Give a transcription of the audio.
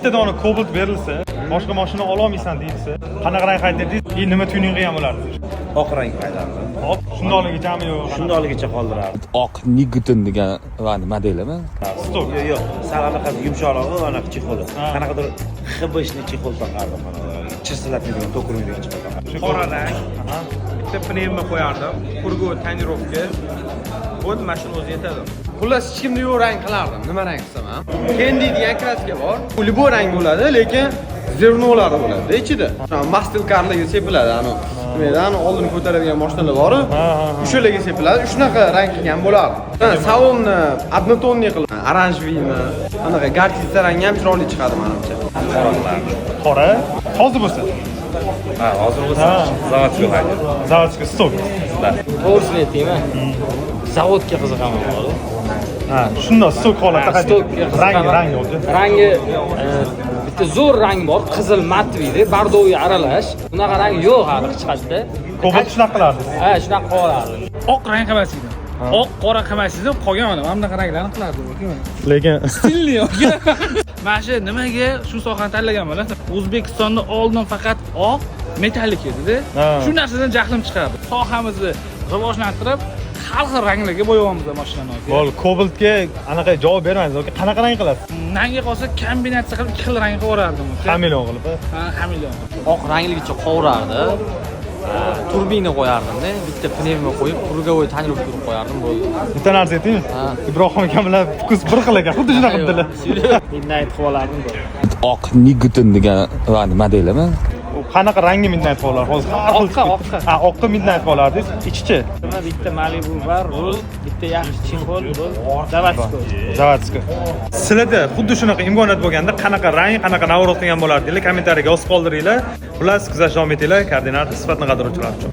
Bitta dona Cobalt berilsa, boshqa mashina ololmaysan deyilsa, qanaqa rang haydardingiz и nima tuning qilgan bo'lardingiz? Oq rang haydardim. Hop, shundoqligicami yo'q? Shundoqligicha qoldirardim. Oq Niguten degan va modelimi? Stock. Yo'q, sal anaqa yumshoqrog'i, anaqa чехол i. Ha. Qanaqadir ХБшный чехол taqardim, chirsillatmaydigan, to'kilmaydigan чехол taqardim. Qora rang, bitta пневмо qo'yardim, круговой тонировка. Bo'ldi, mana shuni o'zi yetadi. Xullas, hech kimda yo'q rang qilardim. Nima rang qilsam ham. Candy degan краска bor. U любой rang bo'ladi, lekin зерно lari bo'ladi ichida. Muscle carlarga sepiladi, ani. Nima edi, ani oldini ko'taradigan mashinalar bor. O'shalarga sepiladi. Shunaqa rang qilgan bo'lardi. Ha, salonni однотонный qilib, оранжевый mi, anaqa горчица rangi ham chiroyli chiqadi menimcha. Qora qilardim. Qora. Hozir bo'lsa. Ha, hozir bo'lsa заводской haydardim. Заводской stock. To'g'risini aytaymi? Zavodga qiziqaman hozir. Ha, shundoq stock holatda Stockga haydaydi. Rangi, qiziqaman. Rangi o'zi. Rangi bitta zo'r rang bor, qizil матовый da, бордовый aralash. Bunaqa rang yo'q hali hech qayerda. Cobalt shunaqa qilardingiz. Ha, shunaqa qilardim. Oq rang qilmas edim. Oq, qora qilmas edim, qolgan mana bunaqa ranglarni qilardim. Lekin Стильный. Mana shu nimaga shu sohani tanlaganman? O'zbekistonda oldin faqat oq metallik edi-da. Shu narsadan jahlim chiqardi. Sohamizni rivojlantirib, har xil ranglarga bo'yayapmiz mashinani, aka. Bo'ldi, Cobaltga anaqa javob bermaysiz, aka. Qanaqa rang qilasiz? Manga qolsa, kombinatsiya qilib ikki xil rang qilib yuborardim, aka. Хамелеон qilib, ha? Ha, хамелеон. Oq rangligicha qovurardi. Turbina qo'yardimda, bitta пневмо qo'yib, круговой тонировка qilib qo'yardim, bo'ldi. Bitta narsa aytaymi? Ha. Ibrohim aka bilan вкус bir xil ekan, xuddi shunaqa qilibdilar. Midnight qilib olardim, bo'ldi. Oq Niguten degan va modelimi? U qanaqa rangli Midnight qolar? Hozir har xil Oqqa, chiqib oqqa. ketdi. Ha, oqqa Midnight qolardingiz. Ichichi? Nima, bitta Malibu bor, rul, bitta yaxshi чехол, bo'ldi. Заводской. Заводской. Sizlarda xuddi shunaqa imkoniyat bo'lganda qanaqa rang, qanaqa наворот qilgan bo'lardinglar? Kommentariyaga yozib qoldiringlar. Xullas, kuzatishda davom etinglar. Koordinat sifatni qadrlovchilar uchun.